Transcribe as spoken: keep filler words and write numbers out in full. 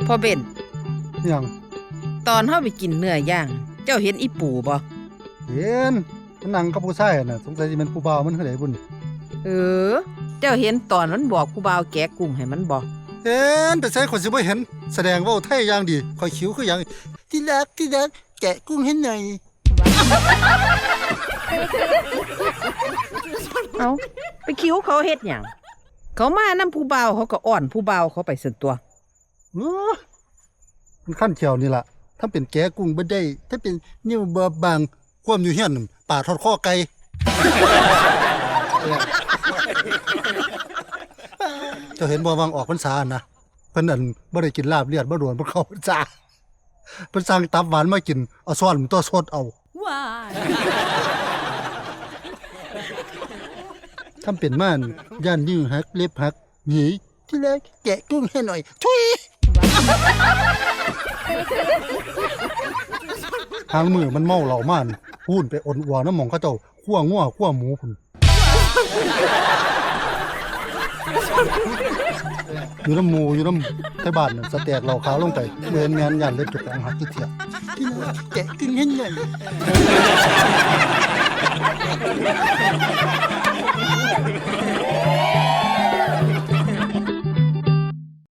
พ่อเบน หยัง ตอนเฮาไปกินเนื้อย่าง เจ้าเห็นอีปู่บ่ เห็น มันนั่งกับผู้ชายหั่นน่ะ สงสัยสิเป็นผู้บ่าวมันคือใดบุ่น เออ เจ้าเห็นตอนมันบอกผู้บ่าวแกะกุ้งให้มันบ่ เห็น ไปไสข้อยสิบ่เห็น แสดงเว้าไทยอย่างดี ข้อยคิวคือหยัง ที่รัก ที่รัก แกะกุ้งให้หน่อย เอ้า ไปคิวเขาเฮ็ดหยัง เขามานำผู้บ่าวเขาก็อ้อนผู้บ่าวเขาไปซั่นตั๊ว เออ มันคันแข้วนี่ล่ะ ถ้าเป็นแกะกุ้งบ่ได้ ถ้าเป็นนิ้วบ่บาง ความอยู่เฮือนนั่นปาดฮอดคอไก่ เจ้าเห็นบ่ หว่างออกพรรษาหั่นนะ เพิ่นอันบ่ได้กินลาบเลือดมาโดน เพิ่นเข้าพรรษา เพิ่นสั่งตับหวานมากิน เอาซ้อนตัวสดเอา ว้าย ทำเป็นม่าน ย่านนิ้วหัก เล็บหัก หนี ที่รัก แกะกุ้งให้หน่อย ทุย ทางมือมันเมาเหล้ามาหั่น พู้นไปอ่อนอัวนำหม่องเขาเจ้า คั่วงัว คั่วหมูพู้น อยู่นำหมู่ อยู่นำไทบ้านน่ะ สะแตกเหล้าขาวลงไป บ่เห็นแม่น ย่านเล็บเจ้าของหักจักเทื่อ ที่รัก แกะกุ้งให้หน่อย